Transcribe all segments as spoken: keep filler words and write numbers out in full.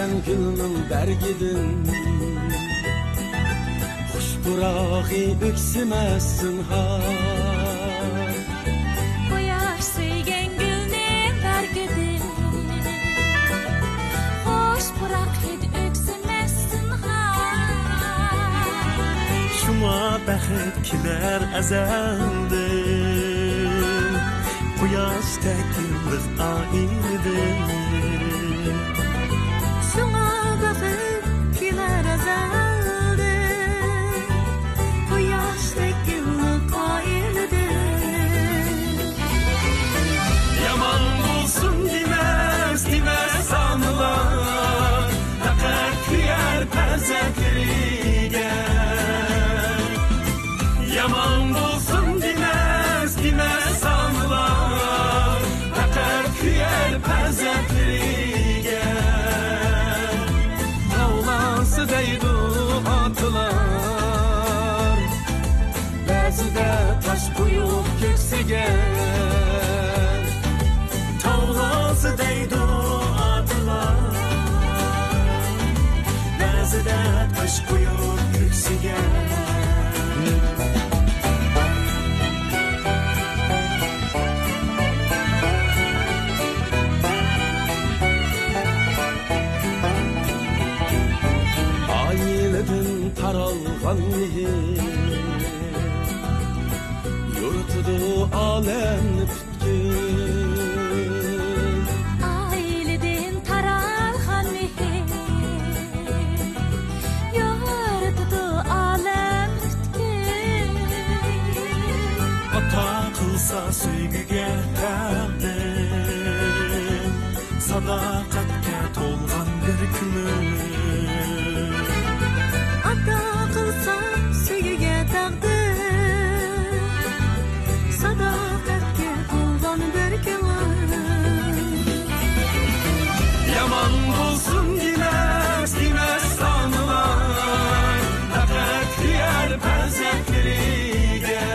گۈلنىڭ بەرگىدىن خۇش پۇراقى ئۆكسىمەس زىنھار. قۇياش سۆيگەن گۈلنىڭ بەرگىدىن خۇش پۇراق ھىدى ئۆكسىمەس زىنھار. شۇڭا بەخت كېلەر ئەزەلدىن، قۇياشتەك يىللىق ئائىلىدىن. شۇڭا بەخت كېلەر ئەزەلدىن، قۇياشتەك يىللىق ئائىلىدىن. يامان بولسۇن دېمەس، دېمەس ئانىلار، پەقەت كۆيەر پەرزەنتلىرىگە. يامان بولسۇن دېمەس، دېمەس ئانىلار، پەقەت كۆيەر پەرزەنتلىرىگە. تاۋلانسا دەيدۇ ئاتىلار، بەزىدە تاش قويۇپ كۆكسىگە. تاۋلانسا دەيدۇ ئاتىلار، بەزىدە تاش قويۇپ كۆكسىگە. ئائىلىدىن تارالغان مېھىر يورۇتىدۇ ئالەمنى پۈتكۈل. ئائىلىدىن تارالغان مېھىر يورۇتىدۇ ئالەم پۈتكۈل. ئاتا قىلسا سۆيگۈگە تەقدىر، ساداقەتكە تولغان بىر كۆڭۈل. ئاتا قىلسا سۆيگۈگە تەقدىر، ساداقەتكە تولغان بىر كۆڭۈل. يامان بولسۇن دېمەس، دېمەس ئانىلار، پەقەت كۆيەر پەرزەنتلىرىگە.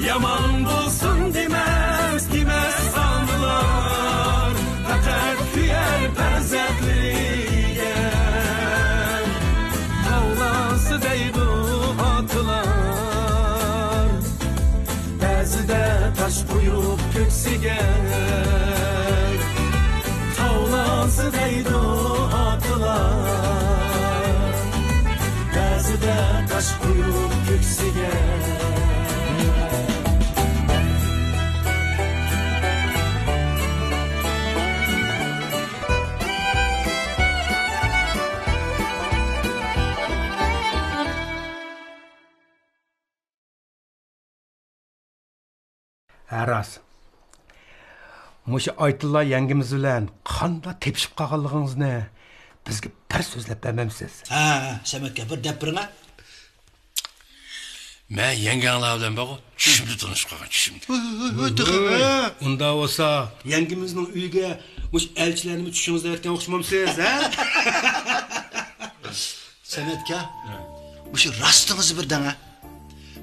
يامان بولسۇن دېمەس، دېمەس ئانىلار، پەقەت كۆيەر پەرزەنتلىرىگە. تاۋلانسا دەيدۇ ئاتىلار، بەزىدە تاش قويۇپ كۆكسىگە. تاۋلانسا دەيدۇ ئاتىلار، بەزىدە تاش قويۇپ كۆكسىگە. ھە، راست. مۇشۇ ئايتىللا يەڭگىمىز بىلەن قانداق تېپىشىپ قالغانلىقىڭىزنى بىزگە بىر سۆزلەپ بەرمەمسىز؟ ھە، ھە، سەمەتكە بىر دەپ بېرىڭە. مەن يەڭگەڭلار بىلەن بارغۇ، چۈشۈمدە تونۇشۇپ قالغان، چۈشۈمدە. ۋاي، ۋاي، ۋاي، تېخى، ھە. ئۇنداق بولسا، يەڭگىمىزنىڭ ئۆيىگە مۇشۇ ئەلچىلەرنىمۇ چۈشىڭىزدە ئەۋەتكەن ئوخشىمامسىز، ھە؟ سەمەتكە، مۇشۇ راستىڭىزنى بىر دەڭە.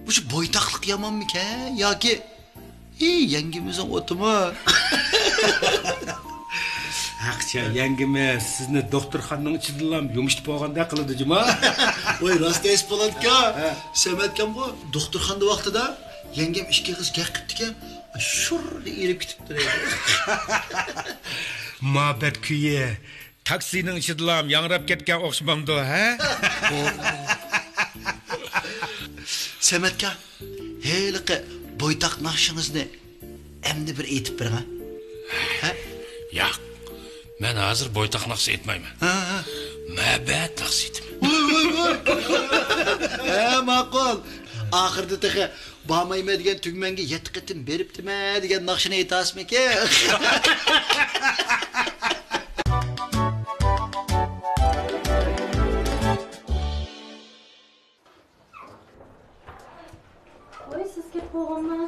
مۇشۇ بويتاقلىق يامانمىكەن ياكى، ئى، يەڭگىمىزنىڭ ئوتىمۇ؟ ھەقچە، يەڭگىمىز سىزنى دوختۇرخانىنىڭ ئىچىدىلا يۇمشىتىپ بولغاندەك قىلىدۇ جۇما. ۋاي، راست دەيسىز بولاتكا. ھە. سەمەتكەمغۇ دوختۇرخانىدا ۋاقتىدا يەڭگەم ئىككى ئېغىز گەپ قىپتىكەن، شۇررا ئېرىپ كېتىپتۇ. مۇھەببەت كۈيى تاكسىنىڭ ئىچىدىلا ياڭراپ كەتكەن ئوخشىمامدۇ، ھە؟ سەمەتكا، ھېلىقى بويتاق ناخشىڭىزنى ئەمدى بىر ئېيتىپ بېرىڭە. ھە؟ ياق، مەن ھازىر بويتاق ناخشا ئېيتمايمەن. ھە، ھە. مۇھەببەت ناخشا ئېيتىمەن. ۋاي، ۋاي، ۋاي. ھە، ماقۇل. ئاخىرىدا تېخى بارمايمەن دېگەن تۈگمەنگە يەتتە قېتىم بېرىپتىمەن دېگەن ناخشىنى ئېيتاسىزمىكىن؟ ۋاي، سىز كەپ بولغانما؟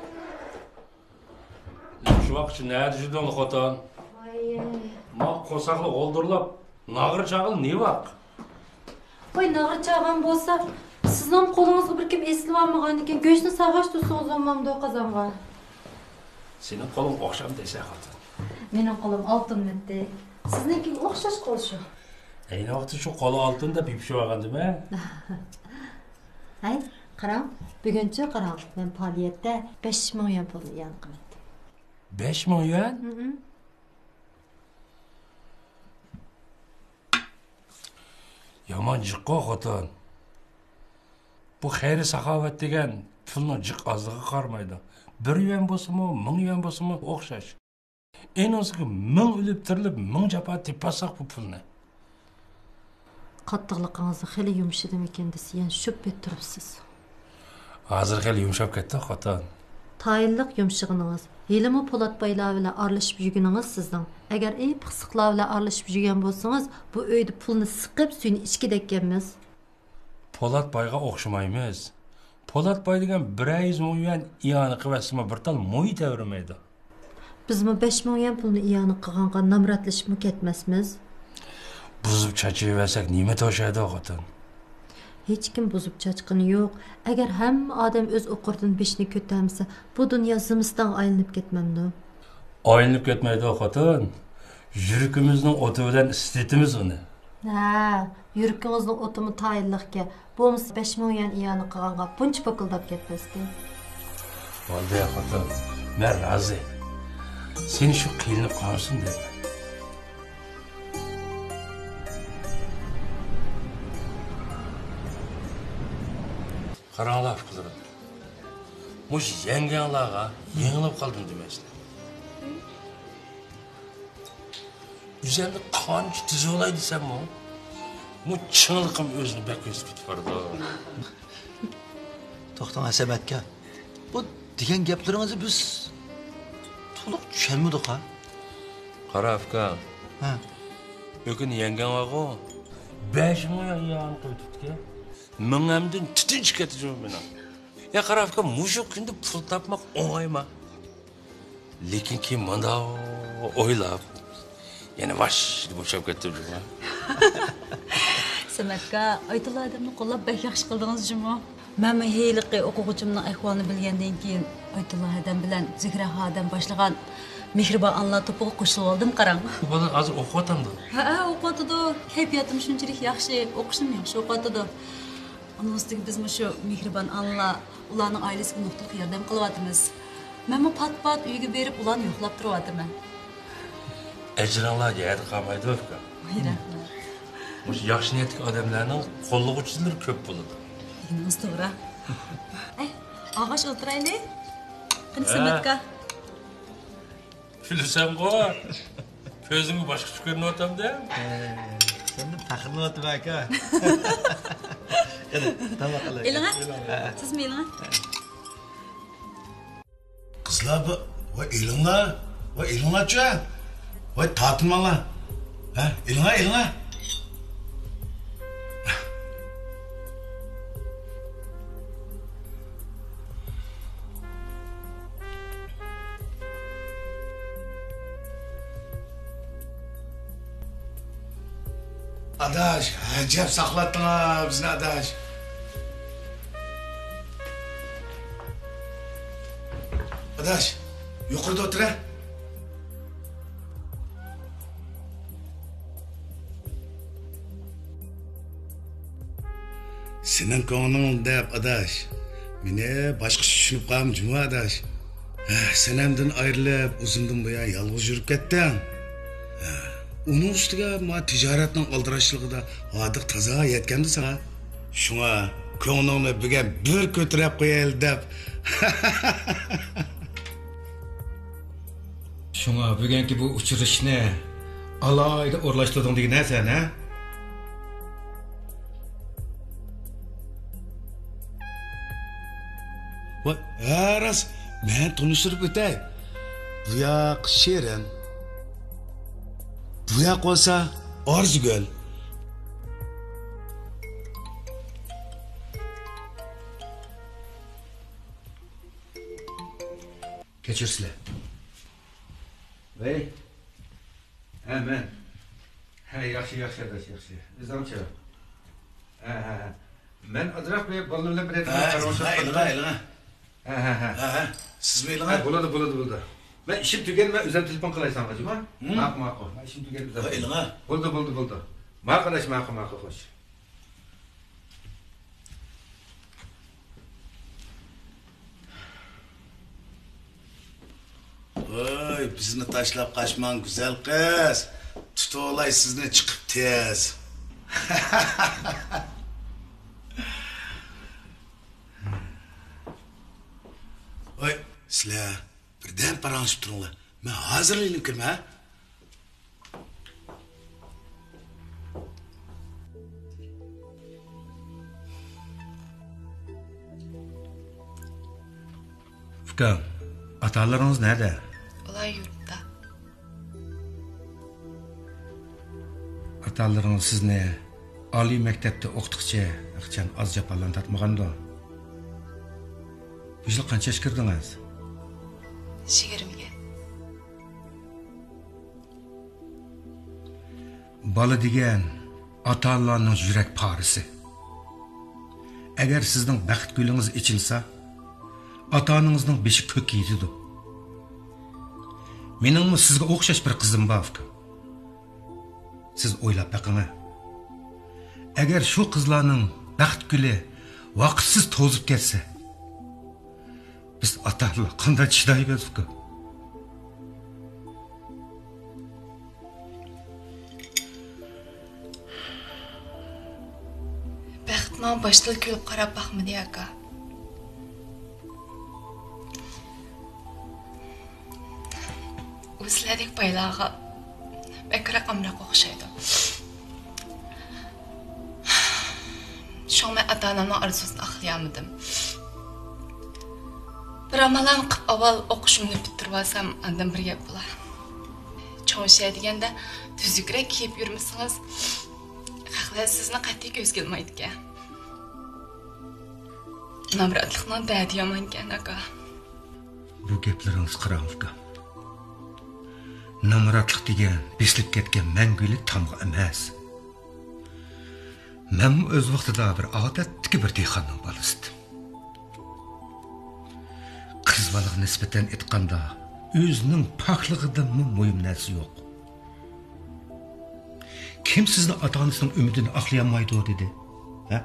شۇ ۋاقىتچە نەدە يۈردۈڭ، خوتۇن؟ ۋاي. ما قورساقلىق غولدۇرلاپ، ناغرا چاغىلى نېمە ۋاق؟ ۋاي، ناغرا چاغان بولسا، سىزنىڭ قولىڭىزغا بىر كىم ئېسىلىۋالمىغاندىكىن، گۆشنى ساغاش تۇرسىڭىز بولمامدۇ قازانغا؟ سېنىڭ قولۇڭ ئوخشام دەيسەن، خوتۇن. مېنىڭ قولۇم ئالتۇن مىتتى. سىزنىڭكىگە ئوخشاش قول شۇ. ئەينى ۋاقىتتا شۇ قول ئالتۇن دەپ يېپىشىۋالغان دېمە. ھەي، قاراڭ، بۈگۈنچۇ قاراڭ، مەن پائالىيەتتە بەش مىڭ يۈەن پۇلنى ئىئانە قىلىۋەتتىم. بەش مىڭ يۈەن؟ ھىم. يامان جىققۇ خوتۇن. بۇ خەير-ساخاۋەت دېگەن پۇلنىڭ جىق ئازلىقىغا قارىمايدۇ. بىر يۈەن بولسىمۇ، مىڭ يۈەن بولسىمۇ ئوخشاش. ئېنىڭسىكى مىڭ ئۆلۈپ تىرىلىپ، مىڭ جاپا تېپىۋالساق بۇ پۇلنى. قاتتىقلىقىڭىزنى خېلى يۇمشىدىمىكىن دېسە، يەنە شۈبھە ئېتىپ تۇرۇپسىز. ھازىر خېلى يۇمشاپ كەتتى، خوتۇن. تايىنلىق يۇمشىغىنىڭىز، ھېلىمۇ پولات بايلار بىلەن ئارىلىشىپ يۈرگىنىڭىز سىزنىڭ. ئەگەر ئەي پىخسىقلار بىلەن ئارىلىشىپ يۈرگەن بولسىڭىز، بۇ ئۆيدە پۇلنى سىقىپ، سۈيىنى ئىچكۈدەككەنمىز. پولات بايغا ئوخشىمايمىز. پولات باي دېگەن بىرەر يۈز مىڭ يۈەن ئىئانە قىلىۋەتسىمۇ، بىر تال موي تەۋرىمەيدۇ. بىزمۇ بەش مىڭ يۈەن پۇلنى ئىئانە قىلغانغا نامراتلىشىپمۇ كەتمەسمىز؟ بۇزۇپ چاچىۋەرسەك نېمە توشايدۇ، خوتۇن؟ ھېچكىم بۇزۇپ چاچقىنى يوق. ئەگەر ھەممە ئادەم ئۆز ئوقۇرىدىن بېشىنى كۆتەرمىسە، بۇ دۇنيا زىمىستانغا ئايلىنىپ كەتمەمدۇ؟ ئايلىنىپ كەتمەيدۇ، خوتۇن. يۈرىكىمىزنىڭ ئوتى بىلەن ئىسسىتىمىز ئۇنى. ھە، يۈرىكىڭىزنىڭ ئوتىمۇ تايىنلىقكەن. بولمىسا بەش مىڭ يۈەن ئىئانە قىلغانغا بۇنچە پوكۇلداپ كەتمەستى. بولدى، خوتۇن، مەن رازى. سېنى شۇ قىينىلىپ قالمىسۇن دەيمەن. قاراڭلار، ئۇكىلىرىم. مۇشۇ يەڭگەڭلارغا يېڭىلىپ قالدىم دېمەيسىلەر. ئۆزۈمنى قانچە تېز بولاي دېسەممۇ، بۇ چىڭلىقىم ئۆزىنى بەك ئۆزگىرىپ بارىدۇ. توختاڭ، ھەسەمەتكە. بۇ دېگەن گەپلىرىڭىزنى بىز تولۇق چۈشەنمىدۇق ھا. قارا ئۇكا. ھە. ئۆكۈن يەڭگەڭ بارغۇ. بەش مىڭ يۈەن ئىئانە قىلىپ تۇتتىكەن. مېڭەمدىن تۈتۈن چىقىپ كەتتى جۇمۇ مېنىڭ. يا قارا ئۇكا، مۇشۇ كۈندە پۇل تاپماق ئوڭايما؟ لېكىن كېيىن مۇنداق ئويلاپ، يەنە ۋاش بوشاپ كەتتىم جۇمۇ. سەمەتكا، ئايتۇللا ھەدەمنى قوللاپ بەك ياخشى قىلدىڭىز جۇمۇ. مەنمۇ ھېلىقى ئوقۇغۇچىمنىڭ ئەھۋالىنى بىلگەندىن كېيىن، ئايتۇللا ھەدەم بىلەن زۆھرە ھادەم باشلىغان مېھرىبان ئانىلار توپىغا قوشۇلۇۋالدىم، قاراڭ. ئۇ بالا ھازىر ئوقۇۋاتامدۇ؟ ھەئە، ئوقۇۋاتىدۇ. كەيپىياتىمۇ شۇنچىلىك ياخشى، ئوقۇشىمۇ ياخشى ئوقۇۋاتىدۇ. ئۇنىڭ ئۈستىگە بىز مۇشۇ مېھرىبان ئانىلار، ئۇلارنىڭ ئائىلىسىگە نۇقتىلىق ياردەم قىلىۋاتىمىز. مەنمۇ پات-پات ئۆيگە بېرىپ، ئۇلارنى يوقلاپ تۇرۇۋاتىمەن. ئەجرىڭلار يەردە قالمايدۇ، ئۇكا. ۋاي، رەھمەت. مۇشۇ ياخشى نىيەتلىك ئادەملەرنىڭ قوللىغۇچىلىرى كۆپ بولىدۇ. دېگىنىڭىز توغرا. ئەي، ئاغاش ئولتۇرايلى. قېنى، ھە. سەمەتكا. كۈلىسەنغۇ؟ كۆزۈڭگە باشقىچە كۆرۈنۈۋاتامدۇ؟ ھە، سەندىن پەخىرلىنىۋاتىمەن، ئاكا. قېنى، تاماق قىلايلى. ئېلىڭە. ھە. سىزمۇ ئېلىڭە. قىزلار، بۇ، ۋاي ئېلىڭلار، ۋاي ئېلىڭلارچۇ، ۋاي تارتىنماڭلار. ھە، ئېلىڭلار، ئېلىڭلار. ئاداش، ئەجەب ساقلاتتىڭ ھە بىزنى، ئاداش. ئاداش، يۇقىرىدا ئولتۇر ھە. سېنىڭ كۆڭلۈڭ دەپ، ئاداش. مېنى باشقىچە چۈشىنىپ قالما جۇمۇ، ئاداش. ھە، سەنەمدىن ئايرىلىپ، ئۇزۇندىن بۇيان يالغۇز يۈرۈپ كەتتىڭ. ھە، ئۇنىڭ ئۈستىگە ما تىجارەتنىڭ ئالدىراشلىقىدا ھاردۇق تازا يەتكەندۇ ساڭا. شۇڭا كۆڭلۈڭنى بۈگۈن بىر كۆتۈرۈپ قويايلى دەپ. شۇڭا بۈگۈنكى بۇ ئۇچرىشىشنى ئالاھىدە ئورۇنلاشتۇردۇڭ دېگىنە سەن، ھە؟ ۋاي، ھە، راست. مەن تونۇشتۇرۇپ ئۆتەي. بۇ ياق شېرىن. بۇ ياق بولسا ئارزۇگۈل. كەچۈرسىلە. ۋەي. ھە، مەن. ھە، ياخشى، ياخشى، ئاداش، ياخشى. ئۆزۈڭچۇ؟ ھە، ھە، ھە. مەن ئازراق بىر بالىلار بىلەن بىر يەردە ھە، قارىۋاتىمەن. ئېلىڭا، ئېلىڭا. ھە، ھە، ھە. ھە، ھە. سىزمۇ ئېلىڭا. ھە، بولىدۇ، بولىدۇ، بولىدۇ. مەن ئىشىم تۈگەل، مەن ئۆزۈم تېلېفون قىلاي ساڭا، جۇما. ھە؟ ماقۇل، ماقۇل. مەن ئىشىم تۈگەل، ئۆزۈم. ھە، ئېلىڭا. بولدى، بولدى، بولدى. ماقۇل، ئاش، ماقۇل، ماقۇل، خوش. ۋاي، بىزنى تاشلاپ قاچماڭ، گۈزەل قىز. تۇتۇۋالاي سىزنى چىقىپ تېز. ۋاي، سىلەر بىردەم پاراڭلىشىپ تۇرۇڭلار. مەن ھازىرلا يېنىپ كىرىمەن، ھە؟ ئۇكام، ئاتا-ئانىلىرىڭىز نەدە؟ ئۇلار يۇرتتا. ئاتا-ئانىلىرىڭىز سىزنى ئالىي مەكتەپتە ئوقۇتقۇچى ئىخچام ئاز جاپالارنى تارتمىغاندۇ؟ بۇ يىل قانچە ياشقا كىردىڭىز؟ يىگىرمىگە. بالا دېگەن ئاتا-ئانىلارنىڭ يۈرەك پارىسى. ئەگەر سىزنىڭ بەخت گۈلىڭىز ئېچىلسا، ئاتا-ئانىڭىزنىڭ بېشى كۆككە يېتىدۇ. مېنىڭمۇ سىزگە ئوخشاش بىر قىزىم بار، ئۇكام. سىز ئويلاپ بېقىڭە. ئەگەر شۇ قىزلارنىڭ بەخت گۈلى ۋاقىتسىز توزۇپ كەتسە، بىز ئاتا-ئانىلار قانداق چىدايمىز، ئۇكام؟ بەخت ماڭا باشتىلا كۈلۈپ قاراپ باقمىدى، ئاكا. ئۇ سىلەردەك بايلارغا بەكرەك ئامراق ئوخشايدۇ. شۇڭا مەن ئاتا-ئانامنىڭ ئارزۇسىنى ئاقلىيالمىدىم. بىر ئاماللارنى قىلىپ ئاۋۋال ئوقۇشۇمنى پۈتتۈرۈۋالسام، ئاندىن بىر گەپ بولا. چوڭ شەھەر دېگەندە تۈزۈكرەك كىيىپ يۈرمىسىڭىز، خەقلەر سىزنى قەتئىي كۆزگە ئىلمايدىكەن. نامراتلىقنىڭ دەردى يامانكەن، ئاكا. بۇ گەپلىرىڭىزگە قاراڭ، ئۇكام. نامراتلىق دېگەن بېسىلىپ كەتكەن مەڭگۈلۈك تامغا ئەمەس. مەنمۇ ئۆز ۋاقتىدا بىر ئادەتتىكى بىر دېھقاننىڭ بالىسىدىم. قىز بالىغا نىسبەتەن ئېيتقاندا، ئۆزىنىڭ پاكلىقىدىنمۇ مۇھىم نەرسە يوق. كىم سىزنى ئاتا-ئانىسىنىڭ ئۈمىدىنى ئاقلىيالمايدۇ دېدى؟ ھە؟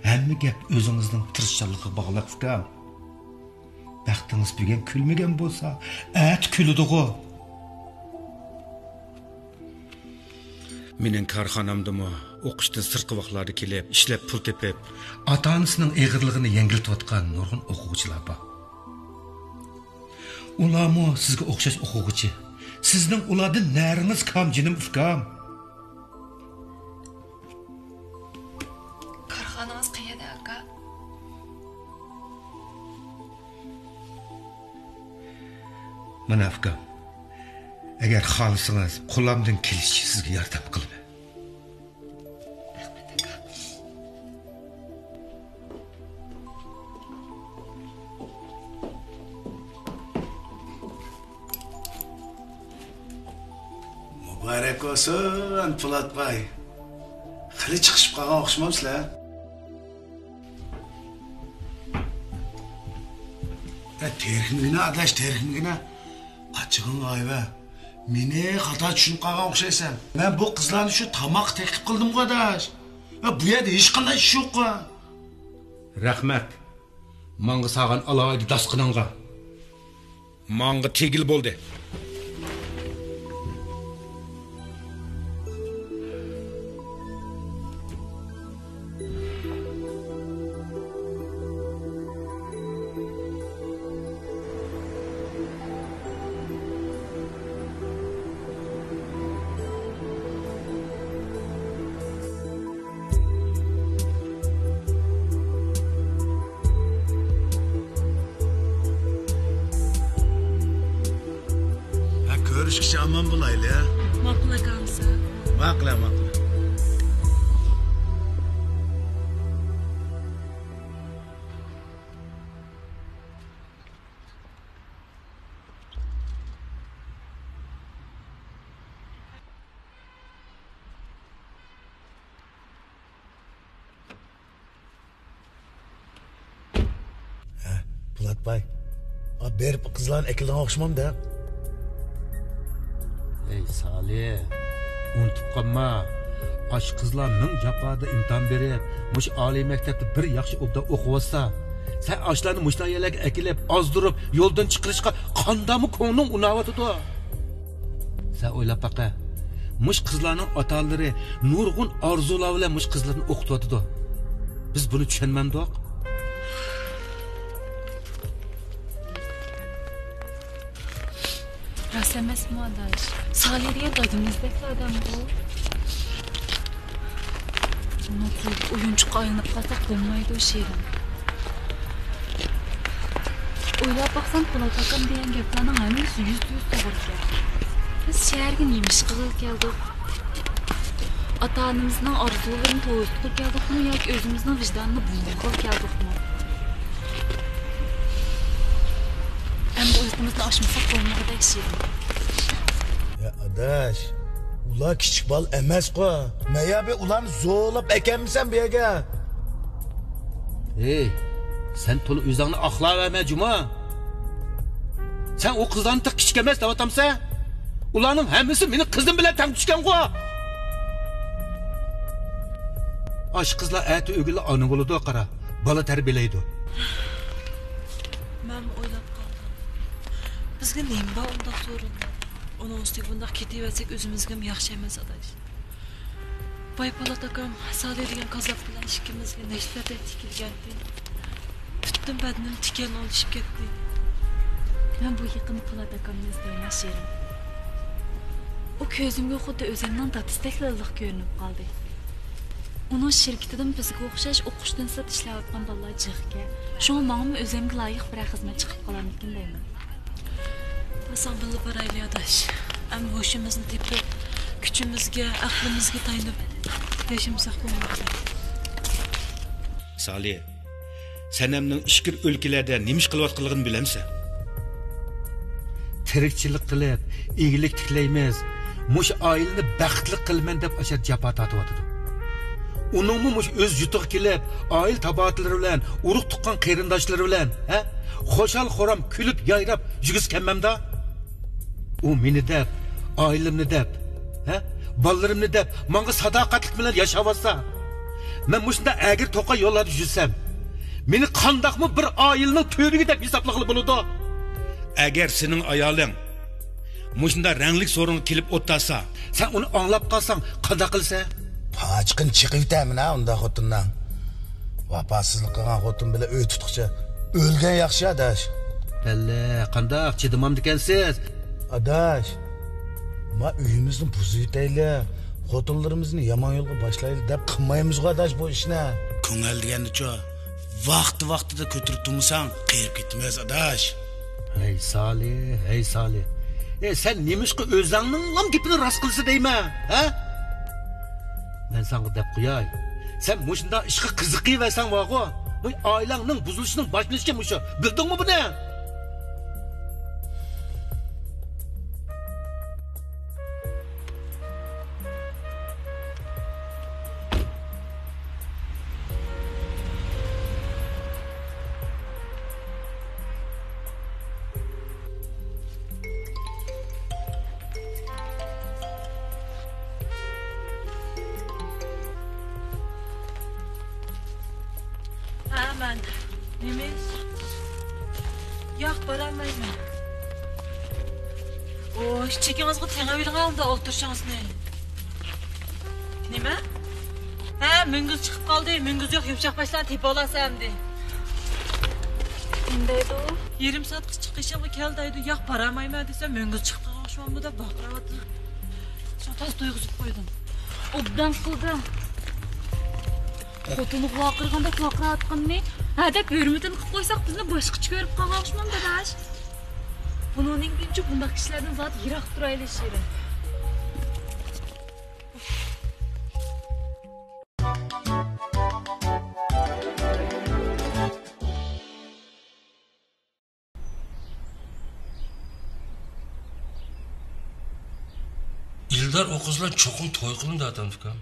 ھەممە گەپ ئۆزىڭىزنىڭ تىرىشچانلىقىغا باغلىق، ئۇكام. بەختىڭىز بۈگۈن كۈلمىگەن بولسا، ئەتە كۈلىدىغۇ. مېنىڭ كارخانامدىمۇ ئوقۇشتىن سىرتقى ۋاقىتلاردا كېلىپ، ئىشلەپ پۇل تېپىپ، ئاتا-ئانىسىنىڭ ئېغىرلىقىنى يەڭگىلتىۋاتقان نۇرغۇن ئوقۇغۇچىلار بار. ئۇلارمۇ سىزگە ئوخشاش ئوقۇغۇچى. سىزنىڭ ئۇلاردىن نەرىڭىز كام، جېنىم ئۇكام؟ كارخانىڭىز قەيەردە، ئاكا؟ مانا، ئۇكام، ئەگەر خالىسىڭىز، قولۇمدىن كېلىشىچە سىزگە ياردەم قىلىمەن. رەھمەت، ئاكا. مۇبارەك بولسۇن، پولات باي. خېلى چىقىشىپ قالغان ئوخشىمامسىلەر؟ ئە، تېرىكمىگىنە، ئاداش، تېرىكمىگىنە. ئاچچىقىڭغا ئايۋە. مېنى خاتا چۈشىنىپ قالغان ئوخشايسەن. مەن بۇ قىزلارنى شۇ تاماققا تەكلىپ قىلدىمغۇ، ئاداش. ئە، بۇ يەردە ھېچقانداق ئىش يوققۇ. رەھمەت. ماڭا سالغان ئالاھىدە داستىخىنىڭغا. ماڭا تېگىل بولدى. ھە، كۆرۈشكىچە ئامان بولايلى، ھە؟ ماقۇل ئاكا، ئەمىسە. ماقۇل، ھە، ماقۇل. ھە، پولات باي. بېرىپ قىزلارنى ئەكېلىدىغان ئوخشىمامدۇ؟ ئەي سالى، ئۇنتۇپ قالما. ئاشۇ قىزلار مىڭ جاپادا ئىمتىھان بېرىپ، مۇشۇ ئالىي مەكتەپتە بىر ياخشى ئوبدان ئوقۇۋاتسا، سەن ئاشۇلارنى مۇشۇنداق يەرلەرگە ئەكېلىپ، ئازدۇرۇپ، يولدىن چىقىرىشقا قانداقمۇ كۆڭلۈڭ ئۇناۋاتىدۇ؟ سەن ئويلاپ باقە، مۇشۇ قىزلارنىڭ ئاتا-ئانىلىرى نۇرغۇن ئارزۇلار بىلەن مۇشۇ قىزلىرىنى ئوقۇتۇۋاتىدۇ. بىز بۇنى چۈشەنمەمدۇق؟ راست ئەمەسمۇ، ئاداش؟ سالى دېگەن دادىمىزدەكلا ئادەمغۇ. ئۇنىڭ قولىدا ئويۇنچۇققا ئايلىنىپ قالساق بولمايدۇ، شېرىن. ئويلاپ باقسام، پولات ئاكام دېگەن گەپلەرنىڭ ھەممىسى يۈزدە يۈز توغرا ئىكەن. بىز شەھەرگە نېمە ئىش قىلغىلى كەلدۇق؟ ئاتا-ئانىمىزنىڭ ئارزۇلىرىنى تويۇتقىلى كەلدۇقمۇ ياكى ئۆزىمىزنىڭ ۋىجدانىنى بۇندۇرغىلى كەلدۇقمۇ؟ ئەمدى ئۇيقۇمىزنى ئاچمىساق بولمىغۇدەك، شېرىن. يا ئاداش، ئۇلار كىچىك بالا ئەمەسقۇ. مەن يا بىر ئۇلارنى زورلاپ ئەكەلمىسەم بۇ يەرگە. ھېي، سەن تولا ئۆزۈڭنى ئاقلاۋەرمە، جۇما. سەن ئۇ قىزلارنى تېخى كىچىك ئەمەس دەۋاتامسەن؟ ئۇلارنىڭ ھەممىسى مېنىڭ قىزىم بىلەن تەڭ چۈشكەنغۇ. ئاشۇ قىزلار ئەتە ئۆگۈنلا ئانا بولىدۇ، قارا، بالا تەربىيەلەيدۇ. مەنمۇ ئويلاپ قالدىم. بىزگە نېمە بار ئۇنداق سورۇنلار؟ ئۇنىڭ ئۈستىگە بۇنداق كېتىۋەرسەك ئۆزىمىزگىمۇ ياخشى ئەمەس، ئاداش. باي پولات ئاكام سالى دېگەن كاززاپ بىلەن ئىككىمىزگە نەشتەر تەھدىت كىلگەنتى. پۈتۈن بەدىنىم تىكەن ئولىشىپ كەتتى. مەن بۇ يېقىندا پولات ئاكامنى ئىزدەيمەن، شېرىن. ئۇ كۆزۈمگە خۇددى ئۆزۈمنىڭ دادىسىدەكلا ئىللىق كۆرۈنۈپ قالدى. ئۇنىڭ شىركىتىدىمۇ بىزگە ئوخشاش ئوقۇشتىن سىرت ئىشلەۋاتقان بالىلار جىق ئىكەن. شۇڭا ماڭىمۇ ئۆزۈمگە لايىق بىرەر خىزمەت چىقىپ قالارمىكىن دەيمەن. بولساڭ بىللە بارايلى ئاداش. ئەمدى ھوشىمىزنى تېپىپ، كۈچىمىزگە، ئەقلىمىزگە تايىنىپ ياشىمىساق بولمايدۇ. سالى، سەنەمنىڭ ئىچكىرى ئۆلكىلەردە نېمە ئىش قىلىۋاتقانلىقىنى بىلەمسەن؟ تىرىكچىلىك قىلىپ، ئىگىلىك تىكلەيمىز. مۇشۇ ئائىلىنى بەختلىك قىلىمەن دەپ ئاشۇ جاپا تارتىۋاتىدۇ. ئۇنىڭمۇ مۇشۇ ئۆز يۇرتىغا كېلىپ، ئائىلە تاۋابىئاتلىرى بىلەن، ئۇرۇق-تۇغقان قېرىنداشلىرى بىلەن، ھە؟ خۇشال-خۇرام كۈلۈپ-يايراپ يۈرگۈسى كەلمەمدا؟ ئۇ مېنى دەپ، ئائىلەمنى دەپ، ھە؟ بالىلىرىمنى دەپ ماڭا ساداقەتلىك بىلەن ياشاۋاتسا، مەن مۇشۇنداق ئەگرى-توقاي يوللاردا يۈرسەم، مېنى قانداقمۇ بىر ئائىلىنىڭ تۈۋرۈكى دەپ ھېسابلىغىلى بولىدۇ؟ ئەگەر سېنىڭ ئايالىڭ مۇشۇنداق رەڭلىك سورۇنغا كېلىپ ئولتۇرسا، سەن ئۇنى ئاڭلاپ قالساڭ قانداق قىلىسەن؟ پاچىقىنى چېقىۋېتەرمەن ھە ئۇنداق خوتۇننىڭ. ۋاپاسىزلىق قىلغان خوتۇن بىلەن ئۆي تۇتقۇچە ئۆلگەن ياخشى ئاداش. بەللە، قانداق چىدىمامدىكەنسىز؟ ئاداش، ما ئۆيىمىزنى بۇزۇۋېتەيلى، خوتۇنلىرىمىزنى يامان يولغا باشلايلى دەپ قىلمايمىزغۇ ئاداش بۇ ئىشنى. كۆڭۈل دېگەندىچۇ، ۋاقتى-ۋاقتىدا كۆتۈرۈپ تۇرمىساڭ قېرىپ كېتىمىز ئاداش. ھەي سالى، ھەي سالى. ئە، سەن نېمىشقا ئۆزۈڭنىڭلا گېپىنى راست قىلسا دەيمەن، ھە؟ مەن ساڭا دەپ قوياي. سەن مۇشۇنداق ئىشقا قىزىقىۋەرسەڭ بارغۇ، بۇ ئائىلەڭنىڭ بۇزۇلۇشىنىڭ باشلىنىشى مۇشۇ. بىلدىڭمۇ بۇنى؟ ھە، مەن. نېمە ئىش؟ ياق، بارالمايمەن. ئوي، چېكىڭىزغا تېڭىۋېلىڭ ئەمدى ئولتۇرۇشىڭىزنى. نېمە؟ ھە، مۈڭگۈز چىقىپ قالدى. مۈڭگۈز يوق، يۇمشاق باشلارنى تېپىۋالارسەن ئەمدى. نېمە دەيدۇ؟ يېرىم سائەتكە چىقىشىمغا كەل دەيدۇ. ياق، بارالمايمەن دېسەم، مۈڭگۈز چىقىپ قالغان ئوخشىمامدۇ دەپ ۋارقىراۋاتىدۇ. شۇڭا تاس تويغۇزۇپ قويدۇم. ئوبدان قىلدىڭ. خوتۇنىغا ۋارقىرىغاندەك ۋارقىراۋاتقىنىنى ھە دەپ ھۆرمىتىنى قىلىپ قويساق، بىزنى باشقىچە كۆرۈپ قالغان ئوخشىمامدۇ ئاداش؟ بۇنىڭدىن كېيىنچۇ بۇنداق كىشىلەردىن زادى يىراق تۇرايلى، شېرىن. ئىلدار ئۇ قىز بىلەن چوقۇم توي قىلىمەن دەۋاتامدۇ ئۇكام.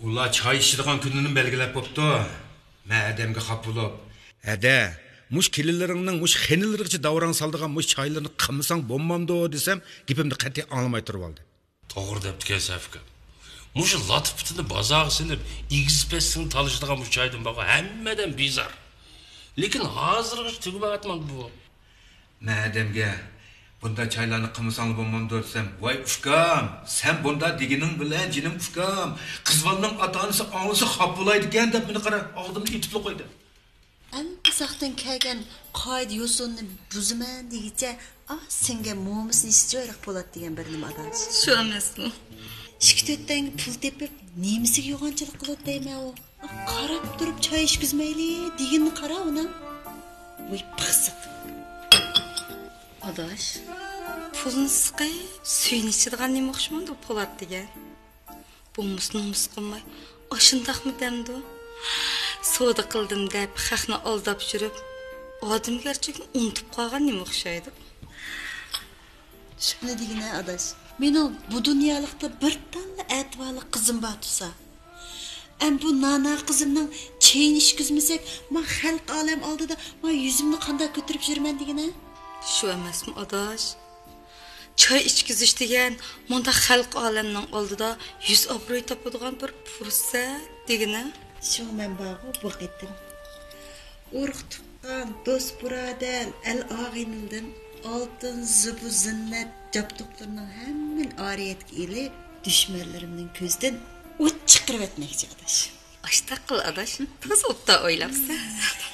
ئۇلار چاي ئىچىدىغان كۈنىنى بەلگىلەپ بوپتۇ. مەن ھەدەمگە خاپا بولۇپ، ھەدە، مۇش كېلىنلىرىڭنىڭ مۇش خېنىلىرىغىچە داۋراڭ سالىدىغان مۇش چايلىرىنى قىلمىساڭ بولمامدۇ دېسەم، گېپىمنى قەتئىي ئاڭلىماي تۇرۇۋالدى. توغرا دەپتىكەنسەن ئۇكام. مۇشۇ لاتا پۇتىنى بازارغا سېلىپ، ئېگىز پەسنى تالىشىدىغان مۇشۇ چايدىن بارغۇ ھەممە ئادەم بىزار. لېكىن ھازىرغىچە تۈگىمەيۋاتمامدۇ بۇ؟ مەن ئادەمگە بۇنداق چايلارنى قىلمىساڭلا بولمامدۇ دېسەم، ۋاي ئۇكام، سەن بۇنداق دېگىنىڭ بىلەن جېنىم ئۇكام، قىز بالىنىڭ ئاتا ئانىسى ئاڭلىسا خاپا بولايدىكەن دەپ مېنى قارا ئاغزىمنى ئېتىپلا قويدى. ئەمدى ساختىن كەلگەن قائىدە يوسۇننى بۇزىمەن دېگىچە، ئا سىڭگەن مومىسىنى يېسە چىرايلىق بولاتتى دېگەن بىر نېمە ئاداش. شۇ ئەمەسمۇ؟ ئىككى تۆت تەڭگە پۇل تېپىپ، نېمىسىگە يوغانچىلىق قىلىدۇ دەيمەن ئۇ. قاراپ تۇرۇپ چاي ئىچكۈزمەيلى دېگىنىنى قارا ئۇنىڭ. ۋاي پىخسىق. ئاداش، پۇلنى سىقىپ سۈيىنى ئىچىدىغان نېمە ئوخشىمامدۇ پولات دېگەن؟ بولمىسا نومۇس قىلماي، ئاشۇنداقمۇ دەمدۇ؟ سودا قىلدىم دەپ خەقنى ئالداپ يۈرۈپ، ئادەمگەرچىلىكنى ئۇنتۇپ قالغان نېمە ئوخشايدۇ؟ شۇنى دېگىنە ئاداش، مېنىڭ بۇ دۇنيالىقتا بىر تاللا ئەتىۋارلىق قىزىم بار تۇرسا، ئەم بۇ نانا قىزىمنىڭ چېيىنى ئىچكۈزمىسەك، ما خەلق ئالەم ئالدىدا ما يۈزۈمنى قانداق كۆتۈرۈپ يۈرىمەن دېگىنە؟ شۇ ئەمەسمۇ ئاداش؟ چاي ئىچكۈزۈش دېگەن مۇنداق خەلق ئالەمنىڭ ئالدىدا يۈز ئابرۇي تاپىدىغان بىر پۇرسەت دېگىنە. شۇڭا مەن بارغۇ بۇ قېتىم ئۇرۇق تۇغقان، دوست بۇرادەر، ئەل ئاغىنىلىدىن ئالتۇن، زىبۇ زىننەت، جابدۇقلىرىنىڭ ھەممىنى ئارىيەتكە ئېلىپ، دۈشمەنلىرىمنىڭ كۆزىدىن ئوت چىقىرىۋەتمەكچى ئاداش. ئاشتاق قىل ئاداش، تازا ئوبدان ئويلاپسەن.